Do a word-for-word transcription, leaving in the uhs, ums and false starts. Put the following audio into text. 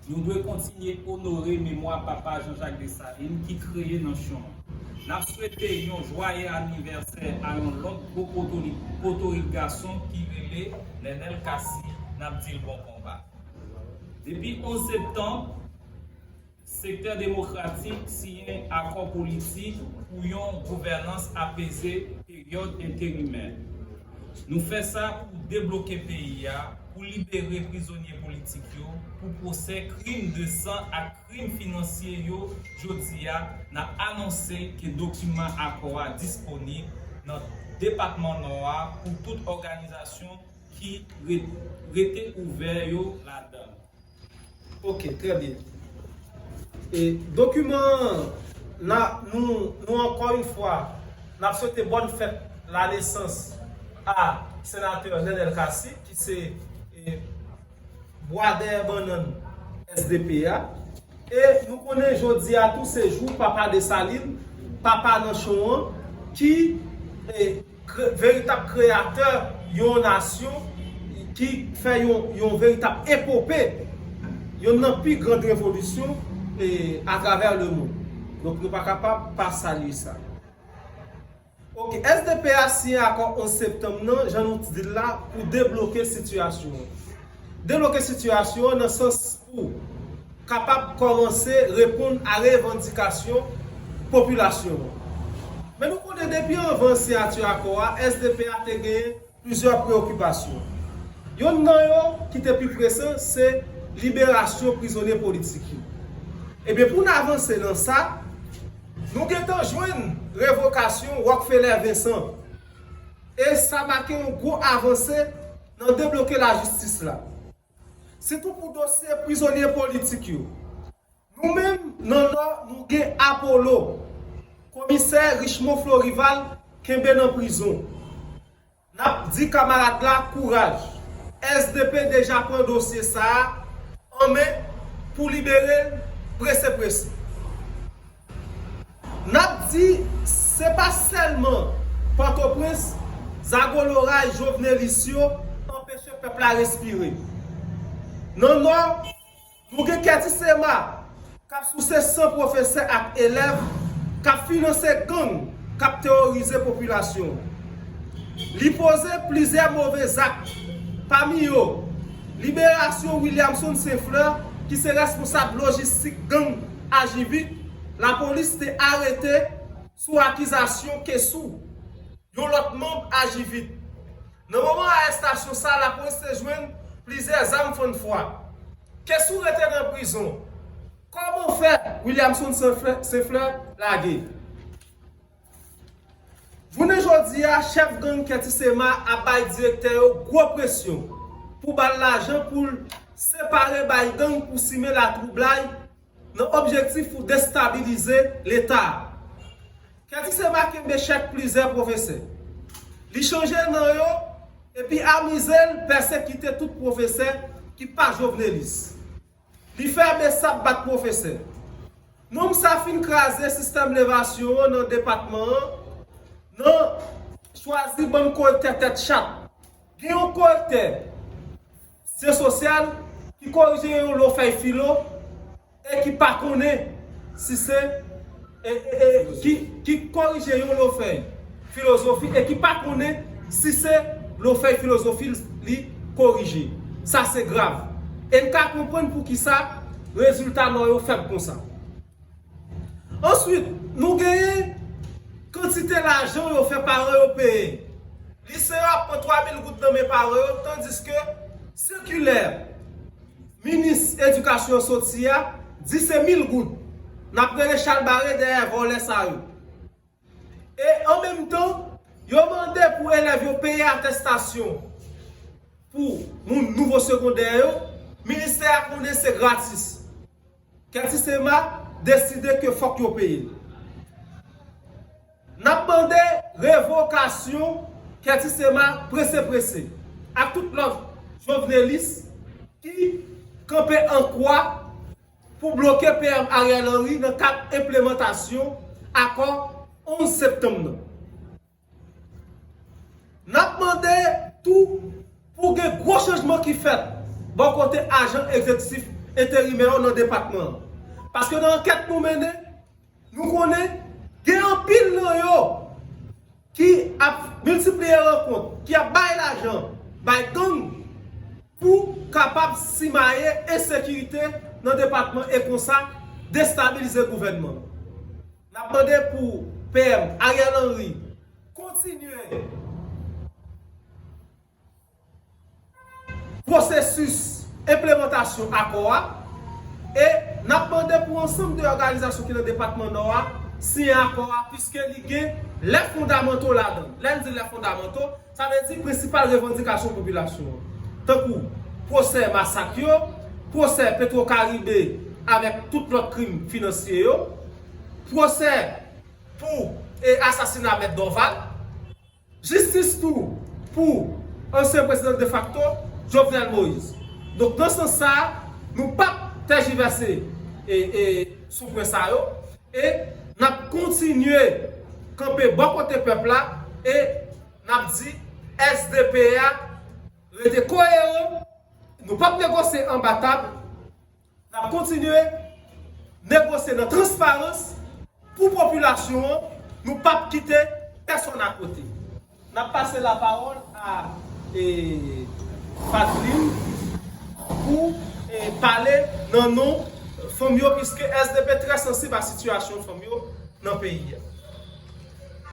Nou dwe kontinye onore memwa Papa Jean-Jacques Dessalines ki kreye nanchon an. N ap swete yon jwaye anivèsè a yon lòt gwo potorik, potorik gason ki rele Nenel Cassy, n ap di l bon konba. Depi onz septanm, Sektè Demokratik siyen akò politik pou yon gouvènans apeze peryòd enterimè. Nou fè sa pou debloke peyi a, pou libere prizonye politik yo, pou pwosè krim de san ak krim finansye yo. Jodi a, n ap anonse ke dokiman akò a disponib nan depatman Nò a pou tout òganizasyon ki re-, rete ouvè yo ladan l. Ok, trè byen. E dokiman an, n a, nou, nou ankò yon fwa, n ap swete bòn fèt lanesans a senatè Nenel Cassy, ki se, e, bwa dèyè bannann S D P a. E nou konnen jodi a tou se jou Papa Desalin, papa nanchon an, ki, e, kre-, veritab kreyatè yon nasyon ki fè yon, yon veritab epope, yonn nan pi grand revolisyon, e, atravè lemonn. Donk, nou pa kapab pa salye sa. Ok, S D P a siyen akò onz septanm nan, jan nou t di l la, pou debloke sitiyasyon an. Debloke sitiyasyon an nan sans pou kapab kòmanse reponn a revandikasyon popilasyon an. Men nou konnen depi anvan siyati akò a, S D P a te genyen plizyè preyokipasyon. Yonn nan yo ki te pi presan se liberasyon prizonye politik yo. Ebyen, pou n avanse nan sa, nou gentan jwenn revokasyon Rockefeller Vincent. E sa make yon gwo avanse nan debloke lajistis la. Sitou pou dosye prizonye politik yo. Nou menm, nan Nò, nou gen Apollo, komisè Richemond Florival kenbe nan prizon. N ap di kamarad la kouraj. S D P deja pran dosye sa a an men pou libere l prese prese. N ap di, se pa sèlman Pòtoprens, zagoloray jovenelis yo anpeche pèp la respire. Nan Nò, nou gen Kèti Sema k ap souse san pwofesè ak elèv, k ap finanse gang k ap teworize popilasyon. Li poze plizyè move zak, pami yo, liberasyon Williamson Saint Fleur, ki se responsab lojistik gang Ajivit, lapolis te arete sou akizasyon kesou yon lòt manm Ajivit. Nan moman arestasyon sa, lapolis te jwenn plizyè zam fann fwa. Kesou rete nan prizon. Kòman fè Williamson Saint Fleur, Saint Fleur lage? Jounen jodi a, chèf gang Kèti Sema ap bay direktè yo gwo presyon pou ba l lajan pou l separe bay gang pou simen latwoublay nan objektif pou destabilize Leta. Kèti Sema kenbe chèk plizyè pwofesè. Li chanje non yo epi amize l pèsekite tout pwofesè ki pa jovenelis. Li fè BSAP bat pwofesè. Nonm sa fin kraze sistèm levasyon an nan depatman an, nan chwazi bann korektè tèt chat. Gen yon korektè syans sosyal ki korije yon lo fèy filo e ki pa konnen si se, e, e, e, ki, ki korije yon lo fèy filozofi e ki pa konnen si se lo fèy filozofi li korije. Sa se grav. E n ka konprann poukisa rezilta Nò yo fèb konsa. Answit, nou genyen kantite lajan yo fè paran yo peye. Lise yo ap pran twa mil goud nan men paran yo, tandiske sikilè minis edikasyon an soti a di se mil goud. N ap rele chalbare dèyè vòlè sa yo. E an menm tan, yo mande pou elèv yo peye atestasyon pou moun nouvo segondè yo, ministè a konnen se gratis. Kèti Sema deside ke fòk yo peye l. N ap mande revokasyon Kèti Sema prese prese ak tout lòt jovenelis ki kanpe an kwa pou bloke PM Ariel Henry nan kad enplemantasyon akò onz septanm nan. N ap mande tou pou gen gwo chanjman ki fèt bò kote ajan egzekitif enterimè yo nan depatman an. Paske nan ankèt nou mennen, nou konnen gen anpil nan yo ki ap miltipliye rankont, ki ap bay lajan, bay gang pou kapab simaye ensekirite nan depatman e konsa destabilize gouvènman. N ap mande pou P M Ariel Henry kontinye pwosesis enplemantasyon akò a e n ap mande pou ansanm de òganizasyon ki nan depatman Nò a siyen akò a, piske li gen lè fondamanto ladan l. Lè n di lè fondamanto, sa vle di prensipal revandikasyon popilasyon an, tankou pwosè masak yo, pwosè Petwokaribe avèk tout lòt krim finansye yo, pwosè pou e asasina Mèt Dorval, jistis tou pou ansyen prezidan defakto Jovenel Moïse. Donk, nan sans sa a, nou p ap tèjivèse e, e, sou pwen sa yo e n ap kontinye kanpe bò kote pèp la e n ap di S D P a rete koyeran, nou p ap negosye anba tab, n ap kontinye negosye nan transparans pou popilasyon an, nou p ap kite pèsonn akote. N ap pase lapawòl a e, Fadlin pou e, pale nan non fanm yo, piske S D P trè sansib a sitiyasyon fanm yo nan peyi a.